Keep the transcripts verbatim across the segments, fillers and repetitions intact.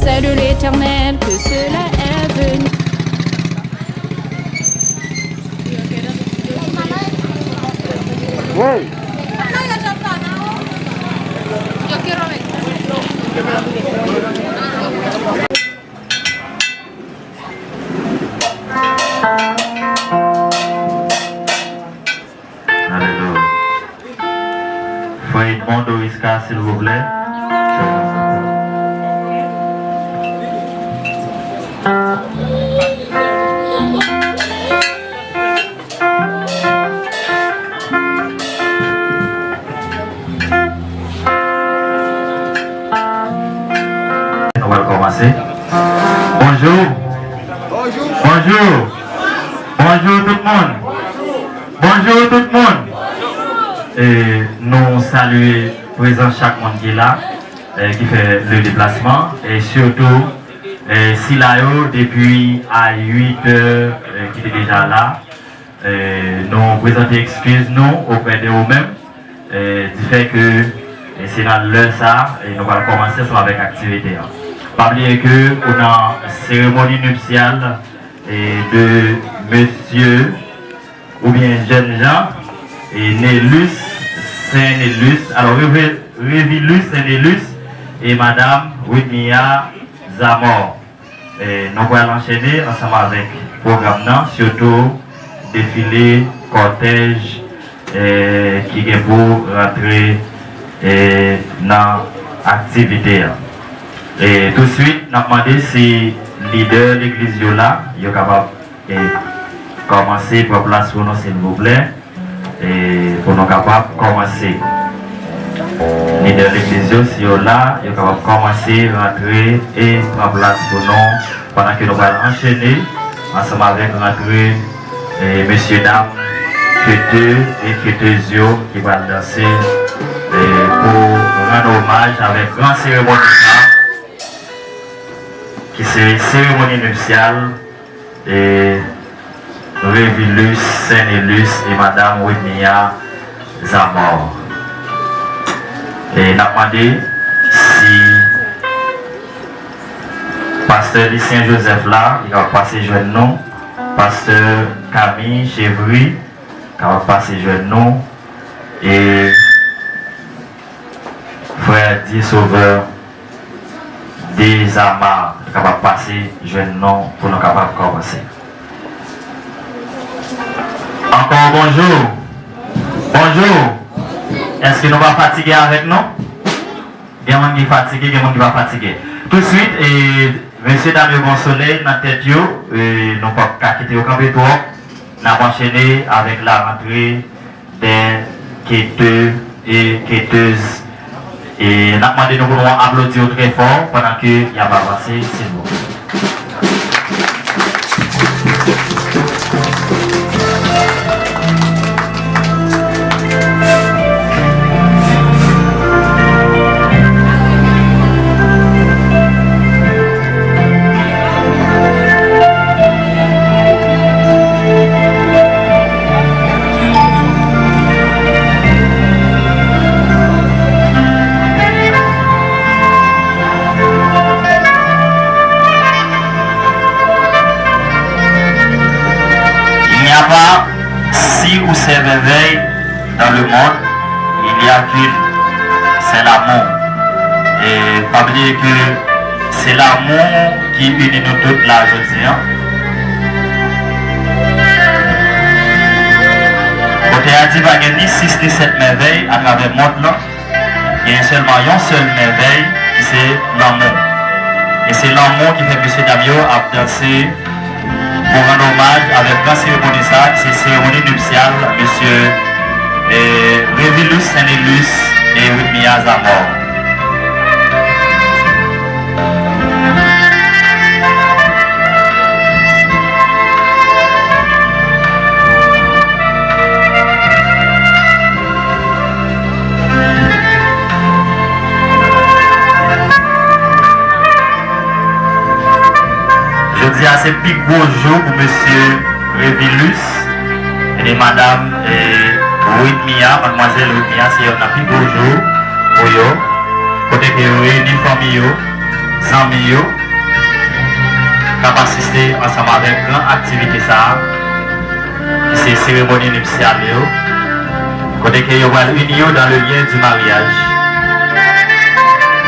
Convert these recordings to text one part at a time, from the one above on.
De l'Éternel que cela est venu. Alelouya. Frè Edmond Doriska, silvouplè. Nou pral kòmanse. Bonjou. Bonjou. Bonjou tout moun. Bonjou tout moun. E, nou salye prezans chak moun ki la, e, ki fè le deplasman. E sitou, e, sila yo depi a uit è, e, ki te deja la. E, nou prezante ekskiz nou oprè de ou menm, e, di fè ke, e, se nan lè sa, e, nou pral kòmanse ansanm avèk aktivite an. Pa bliye ke ou nan seremoni nipsyal, e, de mesye oubyen jèn jan, e, Nelus Saint Nelus, alò, Reve-, Revilus Saint Nelus e madam Widmia Zamor. E, nou pral anchene ansanm avèk pwogram nan, sitou defile, kòtèj, e, ki gen pou rantre, e, nan aktivite a. E, tousuit, n ap mande si lidè legliz yo la, yo kapab, e, kòmanse pran plas pou nou, silvouplè. E pou nou kapab kòmanse. Lidè legliz yo, si yo la, yo kapab kòmanse rantre e pran plas pou nou, pandan ke nou pral anchene ansanm avèk rantre, e, mesye dam, kete e ketez yo ki pral danse, e, pou rann omaj avèk gran seremoni sa, ki se seremoni nipsyal e Revilus Saint Nelus e madam Widmia Zamor. E n ap mande si pastè Lucien Joseph la, li kapab pase jwenn nou. Pastè Camille Chevry kapab pase jwenn nou. E Frè Dieu Sauveur Dezama kapab pase jwenn nou pou nou kapab kòmanse. Ankò bonjou. Bonjou. Èske nou pa fatige avèk nou? Gen moun ki fatige, gen moun ki pa fatige. Tousuit, e, mesye dam yo gen yon solèy nan tèt yo, e, nou p ap ka kite yo kanpe twòp. N ap anchene avèk la rantre dè ketè e ketèz. E n ap mande nou pou nou aplodi yo trè fò pandan ke y ap avanse, silvouplè. Il n'y a pas six ou sept merveilles dans le monde, il y a qu'une, c'est l'amour. E pa bliye ke se lanmou ki ini nou tout la jodi a. Otè a di pa gen ni sis ni sèt mèvèy atravè mond lan, gen sèlman yon sèl mèvèy ki se lanmou. E se lanmou ki fè mesye dam yo ap danse pou rann omaj avèk gran seremoni sa a, ki se seremoni nipsyal mesye, e, Revilus Saint Nelus e Widmia Zamor. Jodi a se pi gwo jou pou mesye Revilus e madam, e, Widmia, madmwazèl Widmia, se yonn nan pi gwo jou pou yo, kote ke yo reyini fanmi yo, zanmi yo k ap asiste ansanm avèk gran aktivite sa a, ki se seremoni nipsyal yo, kote ke yo pral ini yo dans le lien du mariage.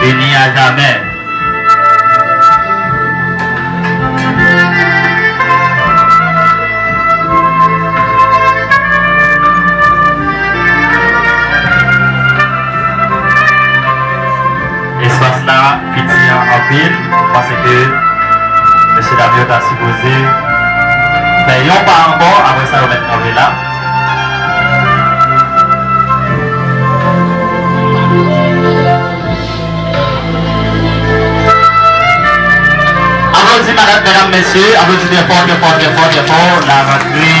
Unis à jamais. Espas la piti an anpil, m panse ke mesye dam yo ta sipoze fè yon pa ankò, apre sa yo mèt kanpe la. Aplodi, madam, medam, mesye, aplodi trè fò, trè fò, trè fò, trè fò, la rantre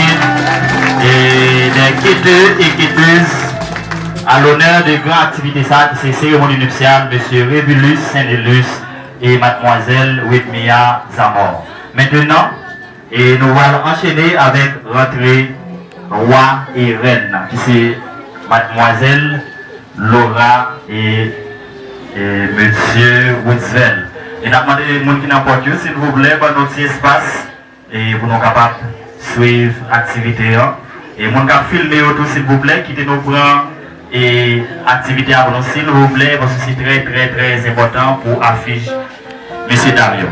e dè ketè e ketèz a lonè de gran aktivite sa a ki se seremoni nipsyal mesye Revilus Saint-Nélus e madmwazèl Widmia Zamor. Mentenan, e nou pral anchene avèk rantre wa e rèn nan, ki se madmwazèl Laura e, e mesye Woodsville. E n ap mande moun ki nan pòt yo, silvouplè, ban nou ti espas, e pou nou kapab swiv aktivite an. E moun k ap filme yo tou, silvouplè, kite nou pran, e aktivite a pou nou, silvouplè, paske se trè, trè, trè enpòtan pou afich mesye dam yo.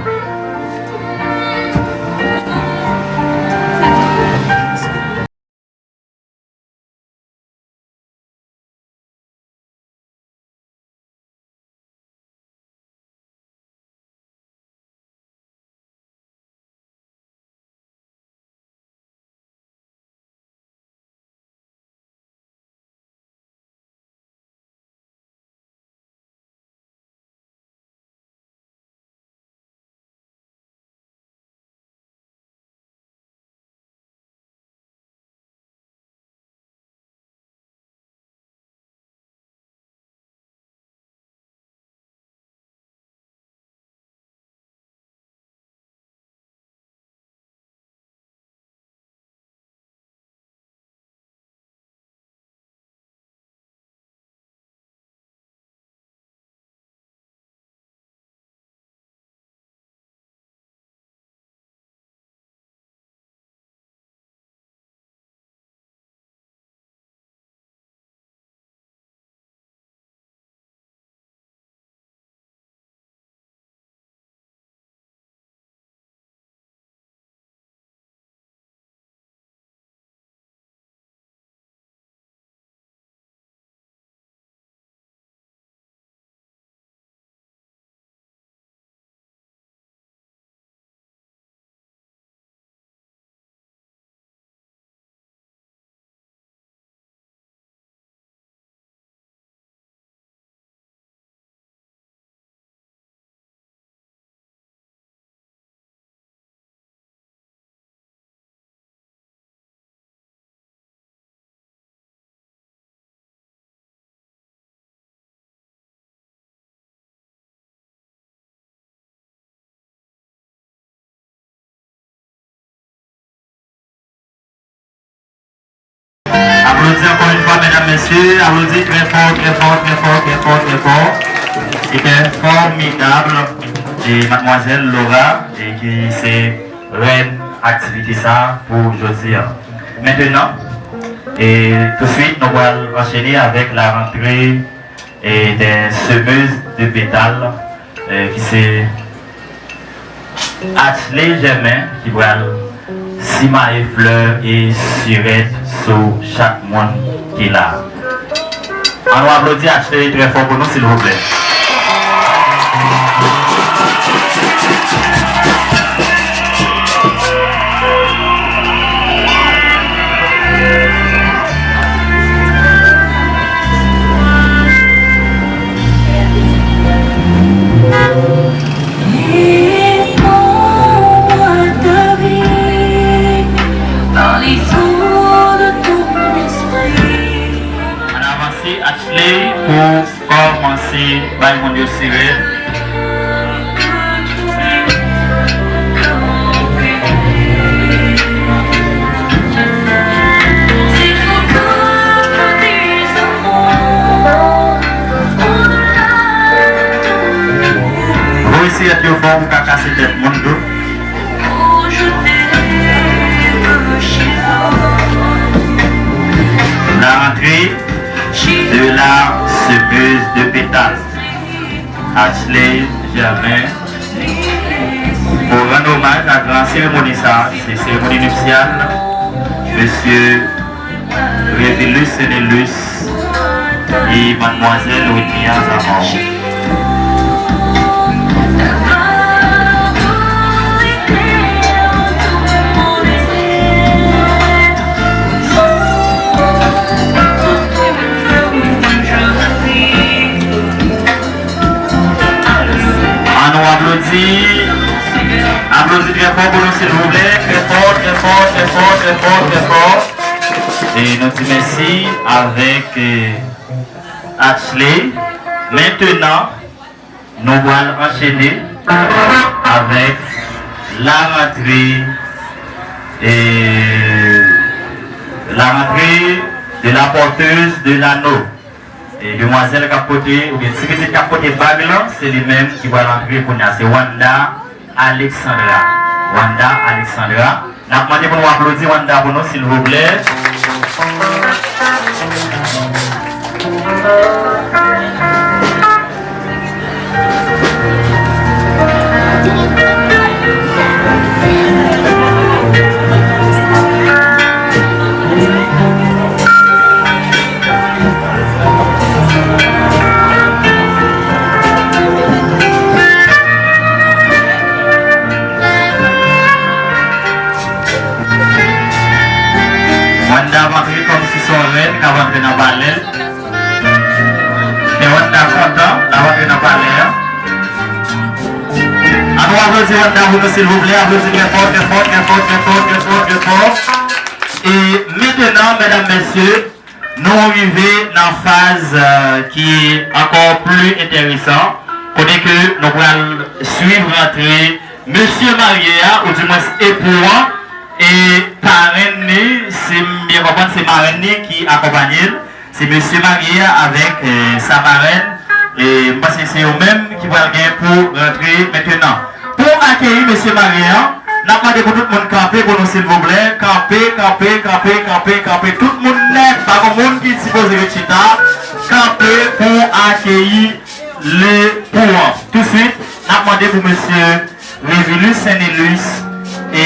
Aplodi ankò yon fwa, medam, mesye, aplodi trè fò, trè fò, trè fò, trè fò, trè fò. C'était formidable. E madmwazèl Laura, e ki se rèn aktivite sa a pou jodi a. Mentenan, e touswit, nou pral anchene avèk la rantre e dè semeuse de pétales, e ki se Ashley Germain ki pral simaye flè e sirèt sou chak moun ki la. An nou aplodi Ashley trè fò pou nou, silvouplè. Ann avanse, Ashley, pou kòmanse bay moun yo sirèt. Voye Ti tèt yo fò pou ka kase tèt moun tou. La rentrée de la semeuse de pétales, Ashley Germain, pou rann omaj a gran seremoni sa, se seremoni nipsyal mesye Revilus Senelus e madmwazèl Whitnia Zamor. Ann nou aplodi. Aplodi trè fò pou nou, silvouplè. Trè fò, trè fò, trè fò, trè fò, trè fò. E nou di mèsi avèk, eh, Ashley. Mentenan, nou pral anchene avèk la rentrée, eh, la rentrée de la porteuse de l'anneau. E demwazèl k ap pote, oubyen ti pitit k ap pote bag lan, se li menm ki pral antre kounye a. Se Wanda Alexandra. Wanda Alexandra. N ap mande pou nou aplodi Wanda pou nou, silvouplè. Wanda ap antre kòmsi se yon rèn k ap antre nan palè. Lè Wanda kontan, l ap antre nan palè a. Ann nou aplodi Wanda pou nou, silvouplè. Aplodi trè fò, trè fò, trè fò, trè fò, trè fò, trè fò. E mentenan, medam, mesye, nou rive nan faz, euh, ki ankò pli enteresan, kote ke nou pral swiv rantre mesye marye a, oudimwens epou an, e parenn li, si m byen konprann, se marenn li ki akonpanye l. Se mesye marye a avèk, eh, sa marenn. E m panse se yo menm ki pral gen pou rantre mentenan. Pou akeyi mesye marye a, n ap mande pou tout moun kanpe pou nou, silvouplè. Kanpe, kanpe, kanpe, kanpe, kanpe. Tout moun nèt, pa gen moun ki sipoze ret chita. Kanpe pou akeyi lepou an. Touswit, n ap mande pou mesye Revilus Senelus e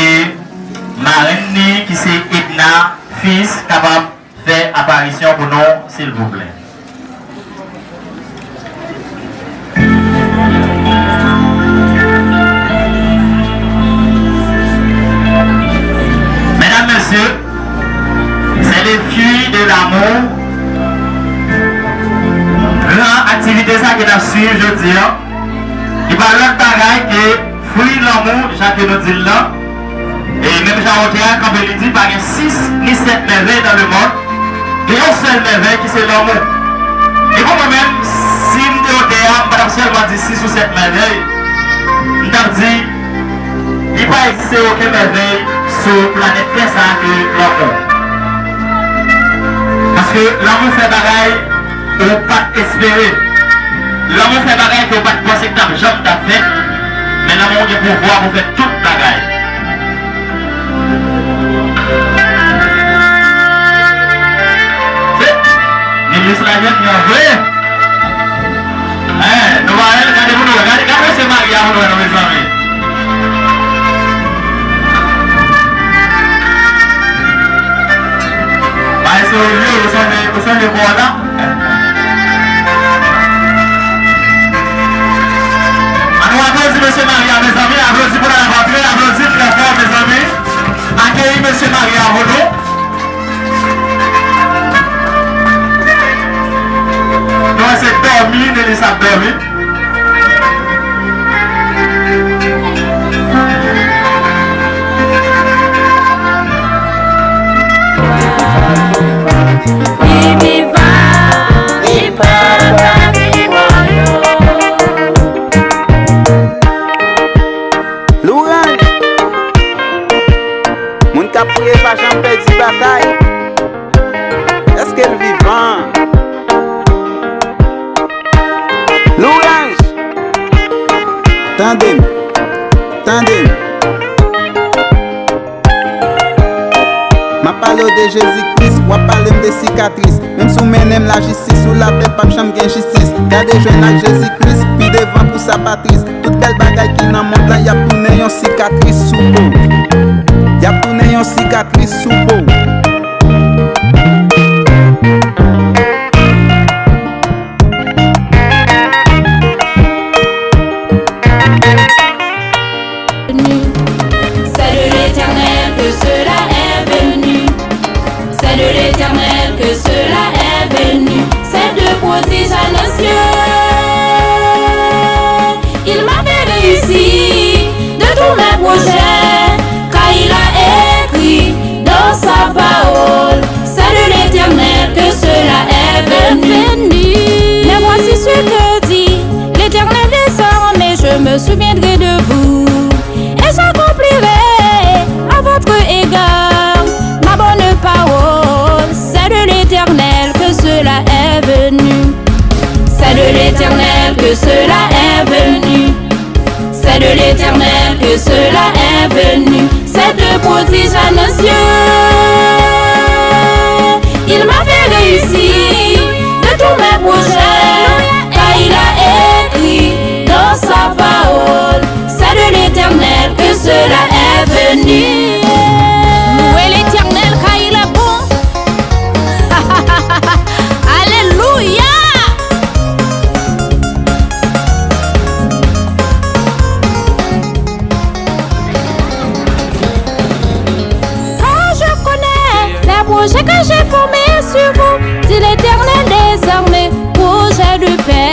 marenn ni ki se Edna Fils kapab fè aparisyon pou nou, silvouplè. Medam, mesye, c'est le fruit de l'amour. Gran aktivite sa ke n ap swiv jodi a, ki pa lòt bagay ke fwi lanmou, jan ke nou di l lan. E menm jan otè a kanpe, li di, pa gen sis ni sèt mèvèy dans le monde, gen yon sèl mèvèy ki se lanmou. E pou mwen menm, si m te otè a, m pa t ap sèlman di sis ou sèt mèvèy, m t ap di, li pa egziste okenn mèvèy sou planèt tè sa a ke lanmou. Paske lanmou fè bagay ou pa t espere. Lanmou fè bagay ke w pa t panse k t ap janm t ap fèt, men lanmou gen pouvwa pou fè tout bagay. Se, ni plis lajè, ni an vre. Hein, nou pa wè l, gade pou nou wè. Gade, gade mesye marye a pou nou wè non, mezanmi. Bay se ou vle, ou sonje, ou sonje bò la. Ann nou aplodi mesye marye a, mezanmi. Aplodi pou l ap antre, aplodi trè fò, mezanmi. Akeyi mesye marye a pou nou. Nou wè se dòmi, Nelis ap dòmi. Li vivan, li pa pèdi mò yo. Lourans! Moun k ap priye pa janm pèdi batay. Èske l vivan? Lourans! Tande m, tande m. M ap pale w de Jezi Kris, w ap pale m de sikatris. Menm si w mennen m lajistis, ou lapè, p ap janm gen jistis. Gade jwenn ak Jezi Kris, pi devan pou sa pa tris. Tout bèl bagay ki nan mond lan, y ap tounen yon sikatris sou po w. Y ap tounen yon sikatris sou po w. C'est de l'Éternel que cela est venu. C'est de l'Éternel que cela est venu. C'est de prodiges annoncieux. Il m'a fait réussir de tous mes projets, car il a écrit dans sa parole. C'est de l'Éternel que cela est venu. Mais voici ce que dit l'Éternel des armées, je me souviendrai de vous et j'accomplirai à votre égard ma bonne parole. C'est de l'Éternel que cela est venu. C'est de l'Éternel que cela est venu. C'est de l'Éternel que cela est venu. C'est de prodiges annoncieux. Il m'a fait réussir de tous mes projets, car il a écrit dans sa parole. C'est de l'Éternel que cela est venu. Louez l'Éternel, car il est bon. Alléluia. Car je connais les projets que j'ai formés sur vous, dit l'Éternel des armées, projets de paix